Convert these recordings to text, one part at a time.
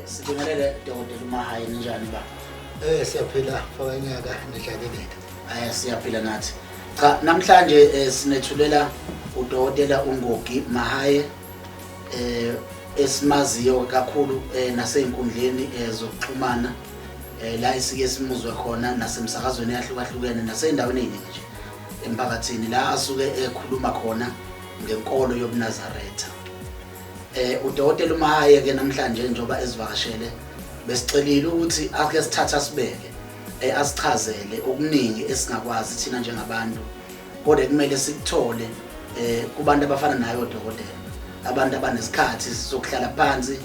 Sibingelele Dokotela uMahaye, ninjani ba? Siyaphila mfakanyaka nidlalelile. Siyaphila nathi. Cha, namhlanje sinethulela uDokotela uNgogi Mahaye esimaziyo kakhulu nasey'nkundleni zokuxhumana, la esike simuzwe khona nasemsakazweni eyahlukahlukene nasey'ndaweni ey'ningi nje emphakathini la asuke ekhuluma khona ngenkolo yobuNazaretha. UDokotela uMahaye ke namhlanje njengoba ezivakashele besicelile ukuthi ake sithathe asibeke, asichazele okuningi esingakwazi thina njengabantu, kodwa kumele sikuthole kubantu abafana naye odokotela, abantu abanesikhathi sokuhlala phansi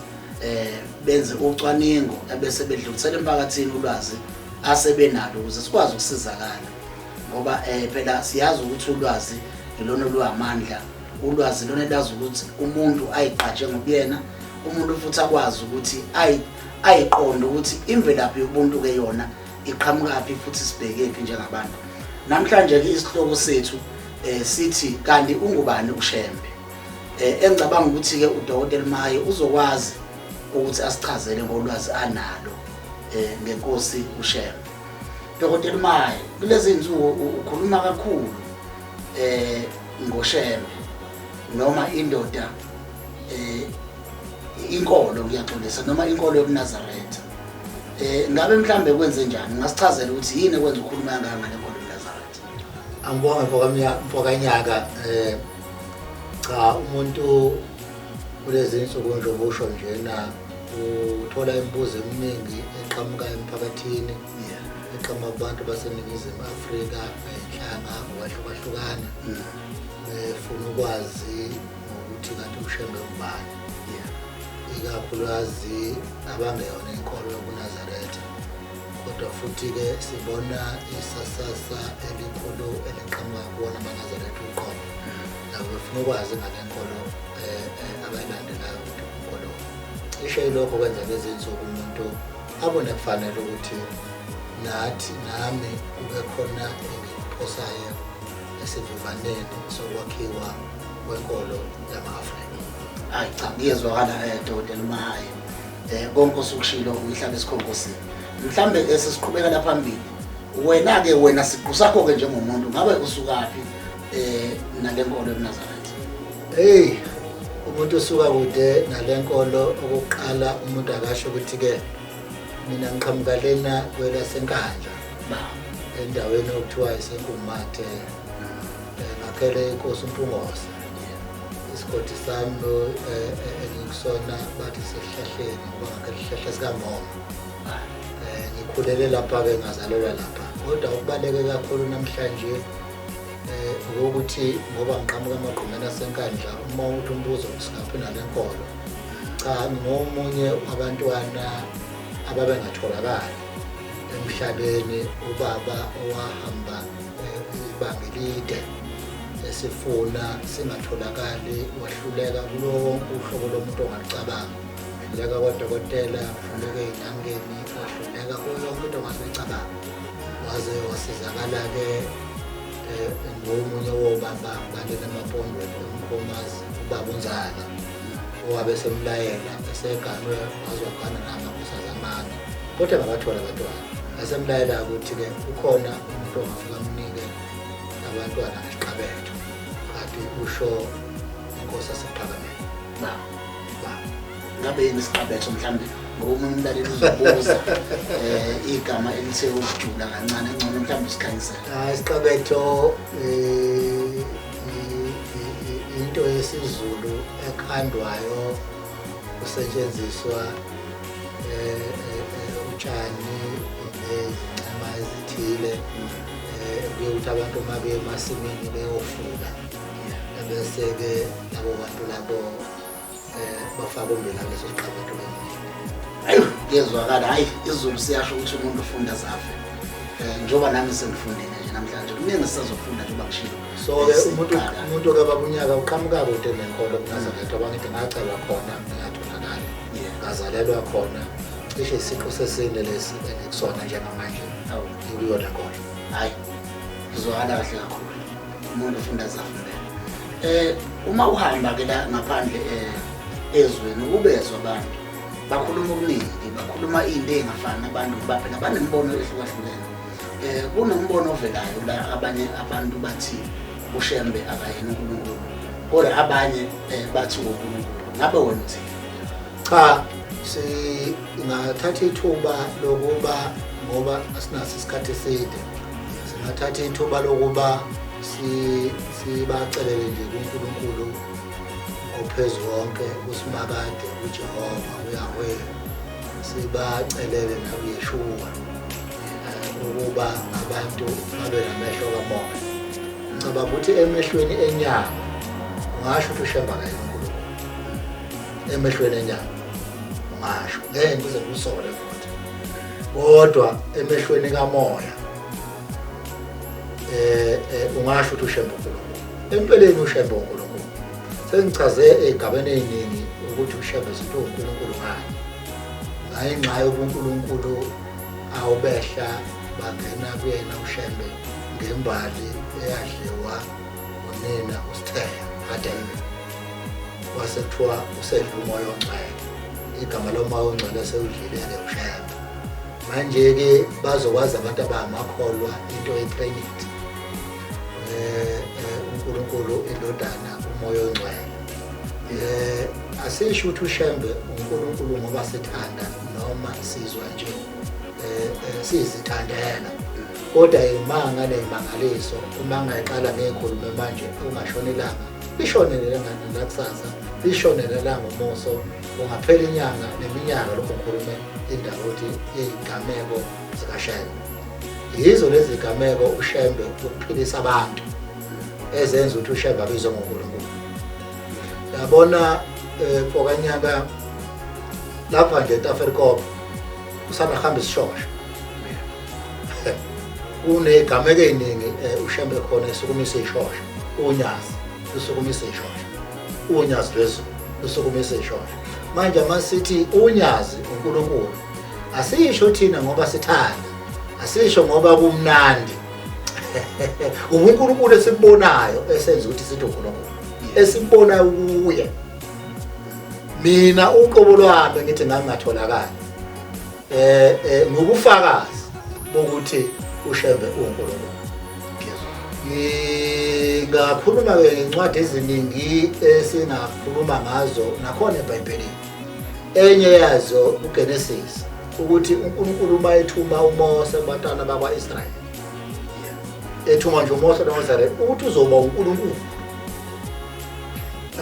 benze ucwaningo ebese bedlulisela emphakathini ulwazi asebenalo ukuze sikwazi ukusizakala, ngoba phela siyazi ukuthi ulwazi ilona oluwamandla. Ulwazi lona elazi ukuthi umuntu ayiqatshe ngobuyena, umuntu futhi akwazi ukuthi ayiqonde ukuthi imvelaphi yobuntu ke yona iqhamukaphi futhi sibhekephi njengabantu. Namhlanje ke isihloko sethu sithi kanti ungubani uShembe. Engicabanga ukuthi ke uDokotela Mahaye uzokwazi ukuthi asichazele ngolwazi analo ngenkosi uShembe. Dokotela Mahaye, kulezi insuku ukhuluma kakhulu ngoShembe noma indoda inkolo, ngiyaxolisa, noma inkolo yobuNazaretha. Ngabe mhlambe kwenze njani? Ungasichazela ukuthi yini ekwenza ukhuluma kangaka ngale nkolo yobuNazaretha? Angibonge mfokanyaka. Cha, umuntu kulezi insuku nje ubusho njena uthola imibuzo eminingi eqhamuka emphakathini, eqhamuka kubantu baseNingizimu Afrika ngenhlanga ngokwahlukahlukana, befuna ukwazi ngokuthi kanti uShembe ngubani, ikakhulukazi abangeyona inkolo yobuNazaretha. Kodwa futhi-ke sibona isasasa elikhulu eliqhamuka kuwona amaNazaretha uqobo, nabo befuna ukwazi ngale nkolo abayilandelayo ukuthi inkolo cishe ilokho kwenza lezi nsuku umuntu abone kufanele ukuthi nathi nami kube khona engikuphosayo esivivaneni sokwakhiwa kwenkolo yama-Afrika. Hayi cha, kuyezwakala Dokotela uMahaye. Konke osukushilo uyihlaba esikhonkosini. Mhlambe esisiqhubeka lapha phambili, wena-ke wena siqu sakho-ke njengomuntu ngabe usukaphi nale nkolo yobuNazaretha? Hey, umuntu usuka kude nale nkolo. Okokuqala umuntu akasho ukuthi-ke mina ngiqhamuka lena kwelaseNkandla, endaweni okuthiwa iseNkumathe, ngakhele inkosi uMpungose. Isigodi sami engikusona bathi sesihlahleni, ngoba ngakhele isihlahla sikaMoma. Ngikhulele lapha-ke, ngazalelwa lapha. Kodwa okubaluleke kakhulu namhlanje ukuthi ngoba ngiqhamuka emagqumeni aseNkandla, uma uthi umbuzo singaphi nale nkolo, cha, ngingomunye wabantwana ababengatholakali emhlabeni. Ubaba owahamba ibanga elide esifuna singatholakali, wahluleka kulo wonke uhlobo lomuntu ongalucabanga. Wahluleka kwadokotela, wahluleka ey'nyangeni, wahluleka kuyo yonke into ongase uyicabanga, waze wasizakala-ke ngomunye wobaba balena eMampondweni, uMkhomazi, ubaba uNzala, owabe esemlayela eseganwe waze wagana namakhosikazi amane, kodwa engabathola abantwana. Esemlayela ukuthi-ke ukhona umuntu ongafika amnike abantwana ngesiqabetho, kanti usho inkosi yaseKuphakameni. Ba ngabe yini isiqabetho mhlambe, ngoba omunye umlaleli uzobuza igama elithe ukujula kancane, engcono mhlawumbe usikhanyisele. Hayi, isiqabetho into yesiZulu ekhandwayo kusetshenziswa utshani nezincema ezithile, kuye ukuthi abantu uma beye emasimini beyofula, ebese-ke labo bantu labo bafaka umbila kuleso siqabetho. Ayi, kuyezwakala. Hayi, isiZulu siyasho ukuthi umuntu ufunda zafe. Njengoba nami sengifundile nje namhlanje, kuningi sisazofunda njengoba ngishilo. So-ke umuntu-ke babunyaka uqhamuka kude nenkolo kuNazaretha, abangithi ngacelwa khona ngingatholakali, ngazalelwa khona, cishe isiqu sesine lesi engikusona njengamanje ngikuyona nkolo. Hayi, kuzwakala kahle kakhulu, umuntu ufunda zafe impela. Uma uhamba ke la ngaphandle ezweni ubezwa abantu Bakhuluma okuningi, bakhuluma into ey'ngafani abantu ngoba phela banemibono ehlukahlukene. Kunombono ovelayo la, abanye abantu bathi uShembe akayena uNkulunkulu, kodwa abanye bathi uNkulunkulu. Ngabe wena uthini? Cha, singathatha ithuba lokuba, ngoba asinaso isikhathi eside, singathatha ithuba lokuba sibacelele nje kuNkulunkulu ophezu konke, uSimakade, uJehova, uYahweh, sibacelele nakuYeshua ukuba abantu babe namehlo kamoya. Ngicabanga ukuthi emehlweni enyama ungasho ukuthi uShembe akayena uNkulunkulu. Emehlweni enyama ungasho, ngeke ngize ngikusole futhi, kodwa emehlweni kamoya ungasho ukuthi uShembe uNkulunkulu. Empeleni uShembe uNkulunkulu. Sengichaze ey'gabeni ey'ningi ukuthi uShembe sithi uNkulunkulu ngani. Ngayingxa yobuNkulunkulu awubehla bangena kuyena uShembe ngembali eyadliwa unina uSitheya Hadebe. Kwase kuthiwa usedla umoya ongcwele. Igama lomoya ongcwele sewudlile-ke uShembe. Manje-ke bazokwazi abantu abangamakholwa into ye-Trinity. uNkulunkulu, indodana, umoya ongcwele. Asisho ukuthi uShembe uNkulunkulu ngoba sithanda noma sizwa nje sizithandela, kodwa imanga nezimangaliso uma ngayiqala ngikhulume manje ungashona ilanga lishonele lakusasa, lishonele langomuso, ungaphela inyanga neminyaka lokhu ngikhulume indaba ukuthi izigameko zikaShembe yizo lezi zigameko uShembe ukuphilisa abantu ezenza ukuthi uShembe abizwe ngoNkulunkulu. Yabona Pokanyaka lapha nje eTafelkop usanahamba isishosha, kunegameko ey'ningi uShembe khona esukumisa iy'shosha, unyazi lusukumisa iy'shosha, unyazi lwezulu lusukumisa iy'shosha. Manje masithi unyazi uNkulunkulu, asisho thina ngoba sithanda, asisho ngoba kumnandi. UNkulunkulu esibubonayo esenza ukuthi sithi uNkulunkulu, esibubonayo kuye. Mina uqobo lwami ngithi ngangingatholakali ngobufakazi bokuthi uShembe uNkulunkulu. Ngingakhuluma ke ngencwadi eziningi esingakhuluma ngazo nakhona eBhayibhelini. Enye yazo uGenesis, ukuthi uNkulunkulu uma ethuma uMose kubantwana bakwa-Israyeli, ethuma nje uMose noIsrayeli ukuthi uzoba uNkulunkulu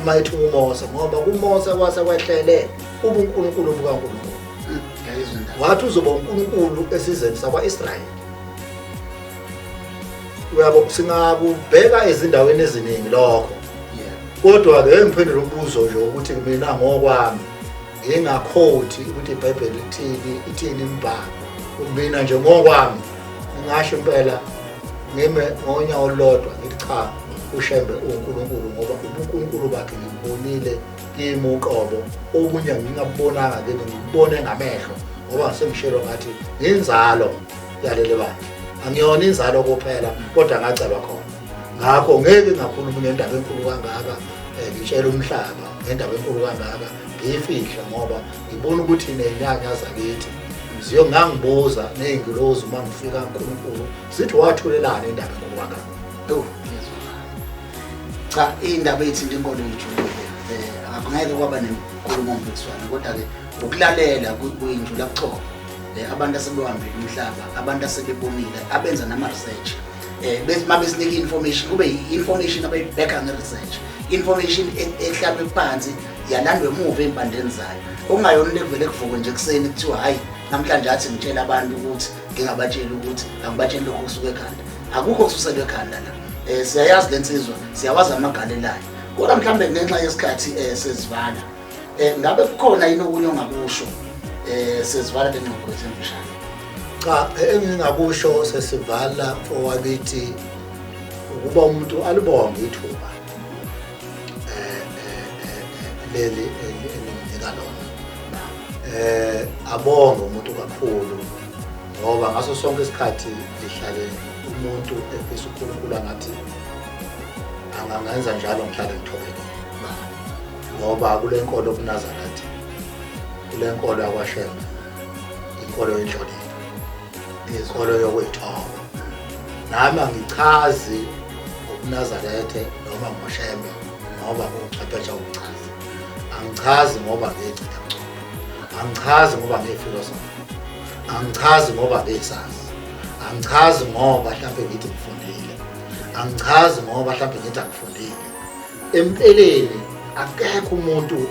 uma ethuma uMose, ngoba kuMose kwase kwehlele ubuNkulunkulu bukaNkulunkulu. Wathi uzoba uNkulunkulu esizweni sakwa-Israyeli. Uyabo, singakubheka ezindaweni eziningi lokho. Kodwa-ke ngiphendule umbuzo nje ukuthi mina ngokwami ngingakhothi ukuthi iBhayibheli lithini, ithini imibhalo. Mina nje ngokwami ngingasho impela ngime ngonyawo olulodwa ngithi cha, uShembe uNkulunkulu, ngoba ubuNkulunkulu bakhe ngibubonile kimi uqobo, okunye ngingakubonanga kimi, ngikubone ngamehlo, ngoba sengishilo ngathi nginzalo yaleli bandla. Angiyona inzalo kuphela, kodwa ngacelwa khona. Ngakho ngeke ngakhuluma ngendaba enkulu kangaka, ngitshela umhlaba ngendaba enkulu kangaka ngiyifihla, ngoba ngibona ukuthi nezinyanya zakithi ziyongangibuza ney'ngilozi uma ngifika kuNkulunkulu zithi wathulelani indaba enkulu kangaka. Cha, indaba ethinta inkolo ijulile, akungeke kwaba nenkulumo mpikiswano, kodwa-ke ukulalela kuyinjula buchopho. Abantu asebehambile umhlaba, abantu asebebonile, abenza nama-research, uma besinika i-information kube i-information abayibheka nge-research, information ehlabwe phansi yalandwa emuva ey'mpandeni zayo, okungayona into ekuvele kuvukwe nje ekuseni kuthiwa hhayi namhlanje athi ngitshela abantu ukuthi ngingabatsheli ukuthi angibatsheli lokho kusuka ekhanda. Akukho kususelwe ekhanda la. Siyayazi le nsizwa, siyawazi amagalelayo, kodwa mhlawumbe ngenxa yesikhathi sesivala, ngabe kukhona yini okunye ongakusho sesivala le ngxoxo yethu emfishane? Cha, engingakusho sesivala mfowakithi ukuba umuntu alibonge ithuba leli elinginika lona, abonge umuntu kakhulu, ngoba ngaso sonke isikhathi lihlale umuntu efisa uNkulunkulu angathi angangenza njalo ngihlale ngithobekile, ngoba kule nkolo yobuNazaretha Lenkolo yakwaShembe inkolo yenhlonipho, inkolo yokuyithoba. Nami angichazi ngobuNazarethe noma ngoShembe ngoba nguchwepheshe wokuchaza. Angichazi ngoba ngiyichitha mchopho, angichazi ngoba ngiyifilosofi, angichazi ngoba ngiyisazi, angichazi ngoba mhlampe ngithi ngifundile, angichazi ngoba mhlampe ngithi angifundile. Empeleni akekho umuntu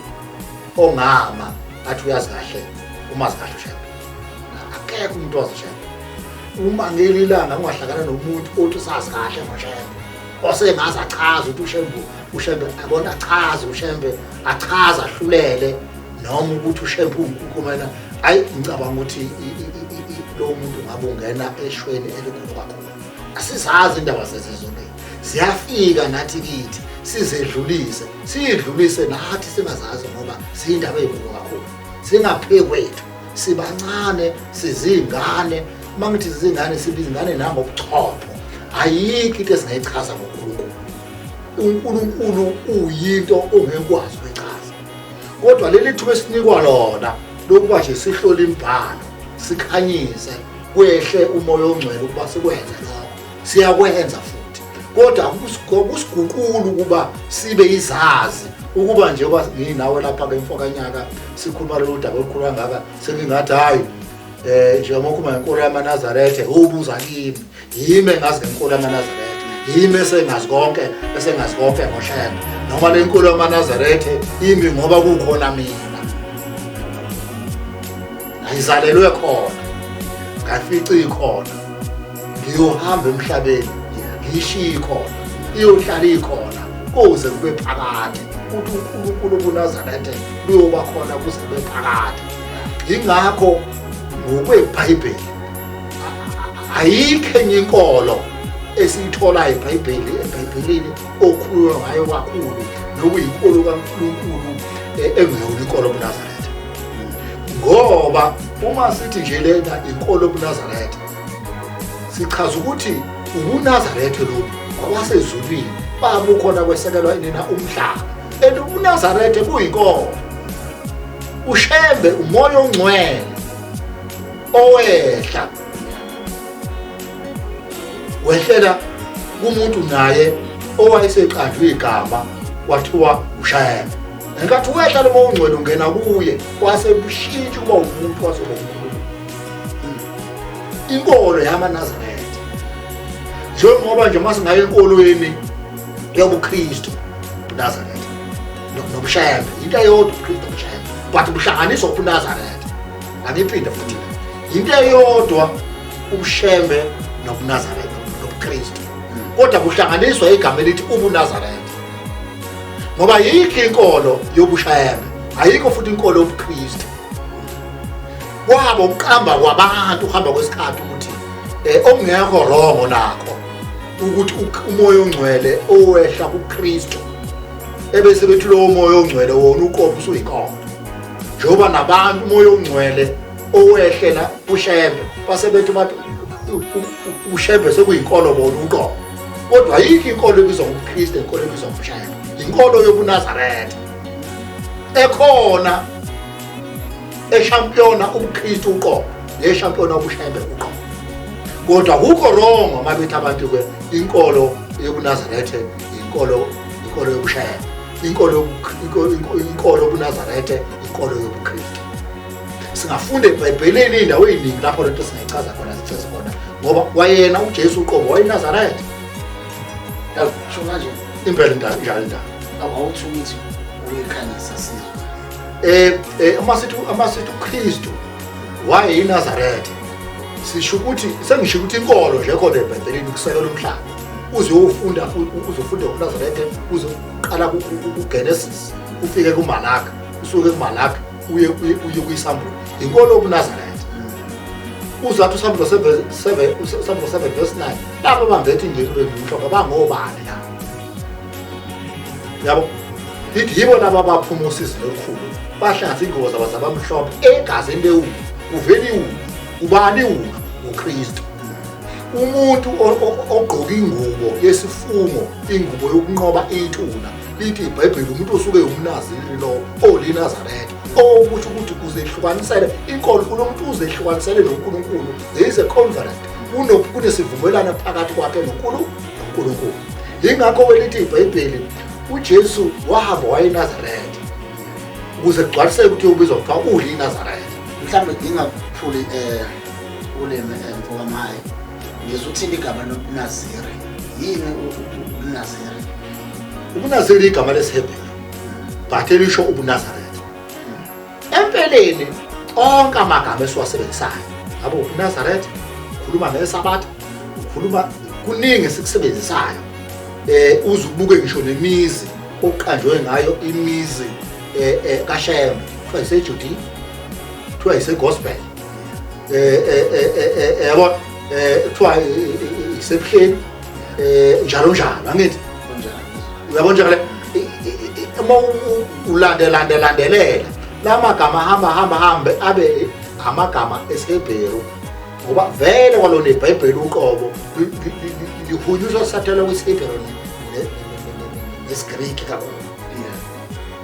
ongama athi uyazi kahle umazi kahle uShembe. Akekho umuntu owazi uShembe. Uma ngelinye ilanga ungahlangana nomuntu othi usazi kahle ngoShembe, osengaze achaze ukuthi uShembe, uShembe abona achaze uShembe, achaze ahlulele noma ukuthi uShembe uwuNkulunkulu. Hayi, ngicabanga ukuthi lowo muntu ngabe ungena eshweni elikhulu kakhulu. Asizazi indaba zezezulwini, ziyafika nathi kithi sizedlulise, siyidlulise nathi singazazi, ngoba ziyindaba ezinkulu kakhulu, singaphe kwethu, sibancane, sizingane. Uma ngithi sizingane, sibizingane nangobuchopho. Ayikho into esingayichaza ngoNkulunkulu. UNkulunkulu uyinto ongekwazi ukuyichaza, kodwa leli thuba esinikwa lona lokuba nje sihlole imibhalo, sikhanyise, kwehle umoya ongcwele ukuba sikwenze lokho, siyakwenza futhi. Kodwa kusiguqula ukuba sibe izazi, ukuba nje uba nginawe lapha-ke mfokanyaka sikhuluma lolu daba olukhulu kangaka, sengingathi hhayi njengoba ukhuluma ngenkolo yamaNazarethe, ubuza kimi, yimi engazi ngenkolo yamaNazarethe, yimi esengazi konke, esengazi konke ngoShembe, noma le nkolo yamaNazarethe imi ngoba kukhona mina ngizalelwe khona, ngafica ikhona, ngiyohamba emhlabeni ngiyishiye ikhona, iyohlala ikhona kuze kube phakade. Uthi uNkulunkulu obuNazarethe luyoba khona kuze kube phakade. Yingakho ngokweBhayibheli ayikho enye inkolo esiyitholayo eBhayibheli, eBhayibhelini okhulunywa ngayo kakhulu nokuyinkolo kaNkulunkulu engeyona inkolo yobuNazaretha. Ngoba uma sithi nje lena inkolo yobuNazaretha, sichaza ukuthi ubuNazaretha lobu kwabasezulwini babukhona kwesekelwa inina umhlaba, and ubuNazaretha buyinkolo. uShembe umoya ongcwele owehla wehlela kumuntu naye owayeseqanjwe igama kwathiwa uShembe. Ngenkathi wehla lo moya ongcwele ungena kuye, kwase kushintsha ukuba umuntu wasoba uNkulunkulu. Inkolo yamaNazaretha, njengoba nje masingaye enkolweni yobuKristu, uNazaretha nobuShembe into eyodwa, ubuKristu nobuShembe, but buhlanganiswa ubuNazaretha. Angiphinde futhi, into eyodwa ubuShembe nobuNazaretha nobuKristu, kodwa buhlanganiswa igama elithi ubuNazaretha, ngoba yikho inkolo yobuShembe, ayikho futhi inkolo yobuKristu. Kwabo ukuqamba kwabantu uhamba kwesikhathi ukuthi okungekho wrong nakho ukuthi umoya ongcwele owehla kuKristu ebese bethi lowo moya ongcwele wona uqobo usuyinkolo, njengoba nabantu umoya ongcwele owehlela kuShembe base bethi bathi uShembe sekuyinkolo bona uqobo. Kodwa ayikho inkolo ebizwa ngobuKristu, inkolo ebizwa ngobuShembe, inkolo yobuNazaretha ekhona eshampiyona ubuKristu uqobo neshampiyona ubuShembe uqobo. Kodwa akukho wrong uma bethi abantu-ke inkolo yobuNazaretha inkolo, inkolo yobuShembe, inkolo, inkolo yobuNazaretha, inkolo yobuKristu. Singafunda eBhayibhelini iy'ndawo ey'ningi lapho lento singayichaza khona, sichaze khona, ngoba kwayena uJesu uqobo wayeNazaretha. Sho kanje impela indaba injalo indaba. Awuthi ukuthi uyikhanyisa sizwe. Uma sithi uKristu wayeyiNazaretha, sisho ukuthi sengisho ukuthi inkolo nje khona eBhayibhelini kusekela umhlaba, uzofunda uzofunda ngobuNazaretha, uzoqala kuGenesis ufike kuMalaki, usuke kuMalaki uye kuyisambulo, inkolo yobuNazaretha. Uzathi usambulo 7 usambulo 7 verse 9, labo bambethi nje mhlophe bangobani la, yabo, ithi yibo laba abaphuma usizi olukhulu, bahlanza ingubo zabo zabamhlophe egazini lewulu. Kuvela iwulu. Ubani iwulu? UKristu. Umuntu ogqoka ingubo yesifungo, ingubo yokunqoba ithuna. Lithi iBhayibheli umuntu osuke umNaziri lo oliNazaretha, okusho ukuthi uzehlukanisele inkolo, unomuntu uzehlukanisele noNkulunkulu. There is a covenant, kunesivumelwano phakathi kwakhe noNkulunkulu. Yingakho welithi iBhayibheli uJesu wahamba waya eNazaretha ukuze kugcwaliseke ukuthi uyobizwa kuthiwa uliNazaretha. Mhlawumbe ngingakuphuli ulimi mfokaMhayi, ngizwe uthini igama lobuNaziri? Yini ubuNaziri? UbuNaziri igama lesiHebheru but elisho ubuNazaretha. Empeleni onke amagama esiwasebenzisayo, yabo, ubuNazaretha, ukhuluma ngeSabatha, ukhuluma kuningi esikusebenzisayo. Uze ubuke ngisho nemizi oqanjwe ngayo, imizi kaShembe, kuthiwa iseJudiya, kuthiwa iseGospel, yabo, kuthiwa isebuhleni, njalo njalo, angithi uyabona njalo. Uma ulandelandelandelela la magama hamba hamba hambe abe amagama esiHebheru, ngoba vele kwalona iBhayibheli uqobo lihunyushwa sathelwa kwisiHebheru nesiGriki kakhulu,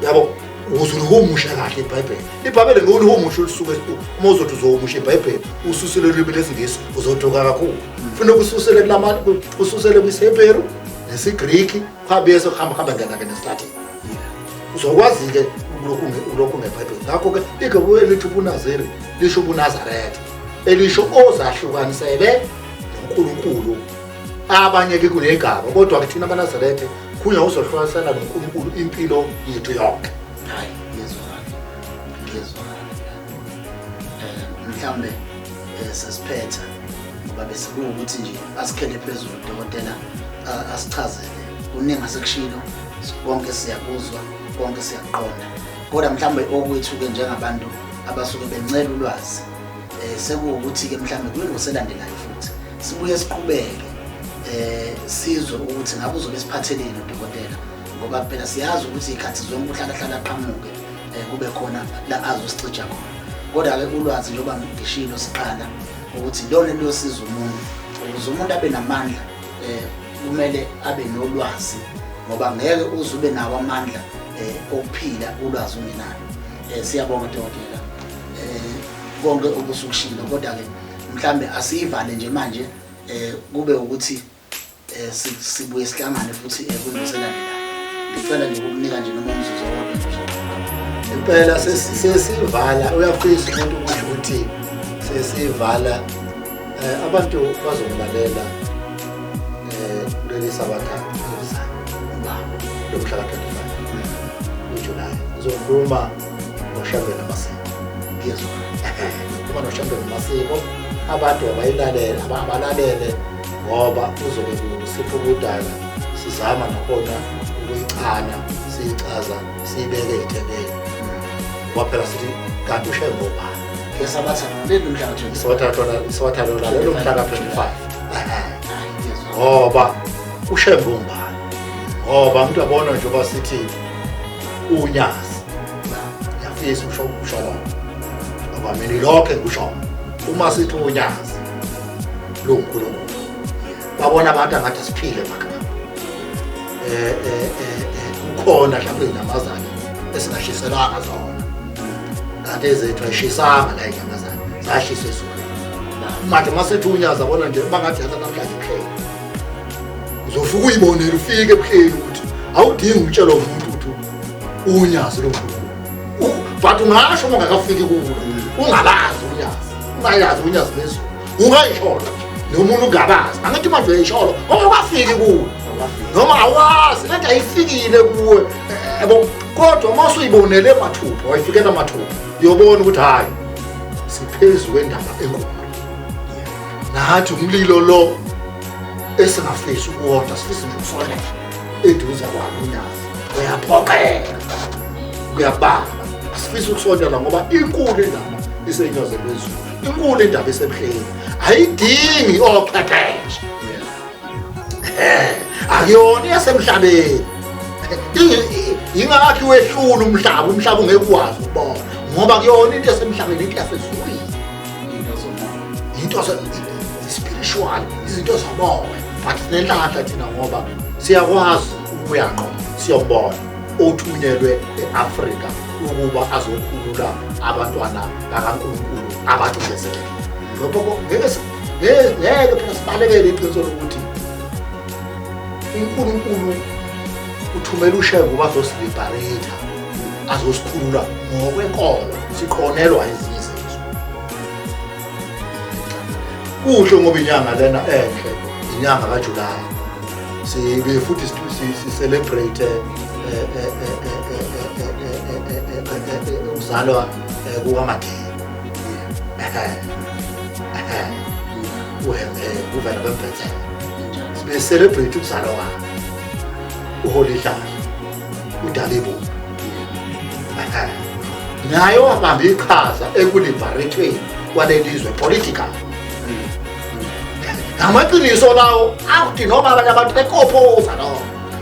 yabo, ukuze ulihumushe kahle iBhayibheli. IBhayibheli ngolihumusha lisuke, uma uzothi uzohumusha iBhayibheli ususele olwimi lesiNgisi uzoduka kakhulu. Funa ususele kulama, ususele kwisiHebheru nesiGriki, kuhambe kuhamba hamba ngena-ke nesiLatin, uzokwazi-ke lokhu ngeBhayibheli. Ngakho-ke igama elithi ubuNaziri lisho ubuNazaretha, elisho ozahlukanisele noNkulunkulu. Abanye-ke kunegama, kodwa-ke thina abaNazarethe khunya uzohlukanisela noNkulunkulu impilo yethu yonke. Hayi, ngiyezwakala, ngiyezwakala. Mhlawumbe sesiphetha, ngoba besikuwukuthi nje asikhele phezulu dokotela, asichazele kuningi asekushilo, konke siyakuzwa, konke siyakuqonda, kodwa mhlawumbe okwethu-ke njengabantu abasuke bencela ulwazi, sekuwukuthi-ke mhlawumbe kuyingoselandelayo futhi sibuye siqhubeke, sizwe ukuthi ngabe uzobe siphatheleni udokotela, ngoba phela siyazi ukuthi iy'khathi zonke uhlala hlala aqhamuke, kube khona la azosicija khona. Kodwa-ke ulwazi, njengoba ngishilo siqala, ukuthi lona luyosiza umuntu ukuze umuntu abe namandla, kumele abe nolwazi, ngoba ngeke uze ube nawo amandla okuphila ulwazi ungenalo. Siyabonga dokotela, konke obusukushilo, kodwa-ke mhlambe asiyivale nje manje, kube ukuthi sibuye sihlangane futhi kwingoselandelayo. Ngicela nje ukukunika nje noma umzuzu owodwa nje. Impela sesivala, uyafisa umuntu ukusho ukuthi sesivala. Abantu bazongilalela kuleli Sabatha elizayo lomhla ka-25 uJulayi. Ngizokhuluma noShembe namasiko. Ngiyezwa. Khuluma noShembe namasiko, abantu abayilalele, abalalele, ngoba kuzobe kusipha ukudala, sizama nakhona ukuyicala, siyicaza, siyibeke ey'thebeni, ngoba phela sithi kanti uShembe ubani? Ngesabatha leli mhla ka-25. Isabatha lona lelo mhla ka-25, ngoba uShembe ungubani? Ngoba umuntu abona njengoba sithi unyazi, ngiyafisa usho usho lokho, ngoba mina ilokho engikusho uma sithi unyazi luNkulunkulu, babona abantu angathi asiphile emakhaya, kukhona mhlawumbe inyamazane esingashiselwanga zona, kanti ezethu ayishisanga la inyamazane, zashiswa ezulwini. Manje uma sithi unyazi, abona nje bangathi yaza namhlanje ebuhleni, uzofika uyibonele, ufike ebuhleni ukuthi awudingi ukutshelwa umuntu ukuthi unyazi loNkulunkulu, but ungasho uma ungakafiki kulo, ungalazi unyazi, ungayazi unyazi lezulu, ungayisholo nje nomuntu ungabazi, angithi manje uyayisholo ngoba ungafiki kulo, noma awazi lento ayifikile kuwe, yabo. Kodwa uma usuyibonele mathupha, wayifikela mathupha, uyobona ukuthi hhayi, siphezu kwendaba enkulu nathi, umlilo lo esingafisi ukuwodwa, sifise nje ukusondela eduze kwalo unyazi, uyaphoqeka, kuyabamba, asifisi ukusondela ngoba inkulu indaba isenyoze lwezulu, inkulu indaba isebuhleni, ayidingi ochwepheshe, akuyona yasemhlabeni. Yingakho wehlula umhlaba, umhlaba ungeke uwazi ukubona, ngoba kuyona into yasemhlabeni, into yasezulwini, into spiritual, izinto zomoya. But sinenhlanhla thina ngoba siyakwazi ukuya ngqo. siyombona othunyelwe e-Afrika ukuba azokhulula abantwana bakaNkulunkulu abacindezelwe. Lokho ngeke ngeke phela sibalekele iqiniso lokuthi uNkulunkulu uthumela uShembe ukuba azosiliberate, azosikhulula ngokwenkolo, siqonelwa ezinye izinto. Kuhle ngoba inyanga lena enhle, inyanga kaJuly. Sibe futhi si-celebrate ukuzalwa kukaMadiba. Uhembe uvela bembethele. Sibe celebrate ukuzalwa kwakhe. UHolihlahla, uDalibo. Naye wabamba iqhaza ekuliberethweni kwalelizwe political. Ngamaqiniso lawo awuthi noma abanye abantu bekophoza lokho,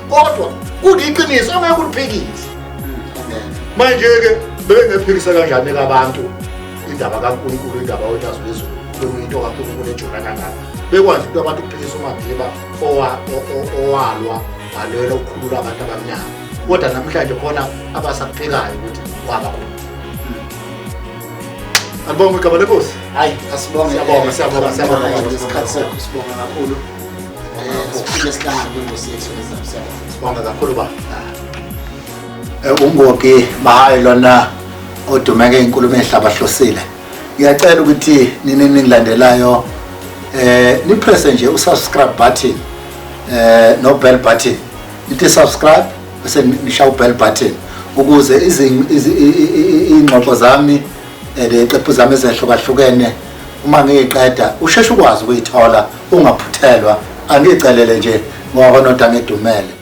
kodwa kuliqiniso ongeke uliphikise. Manje-ke bengephikisa kanjani-ke abantu indaba kaNkulunkulu, indaba yonyazi lwezulu bekuyinto kaNkulunkulu ejula kangaka? Bekwazi into abantu ukuphikisa uMadiba owalwa walwela ukukhulula abantu abamnyama, kodwa namhlanje khona abasakuphikayo ukuthi waba khona. Alibonge igama lenkosi. Hayi, asibonge. Siyabonga, siyabonga, siyabonga. Ngesikhathi sakho, sibonga kakhulu. Siphinde sihlangane kwingosi yethu ezayo. Siyabonga. Sibonga kakhulu ba. UNgogi Mahayi lona odume ngey'nkulumo ey'hlabahlosile. Ngiyacela ukuthi nini ningilandelayo nipresse nje usubscribe button no bell button. Nithi subscribe bese nishaya ubell button ukuze ingxoxo zami leqephu zami ezehlukahlukene uma ngiyiqeda usheshe ukwazi ukuyithola ungaphuthelwa. Angiyicelele nje ngoba konodwa ngidumele.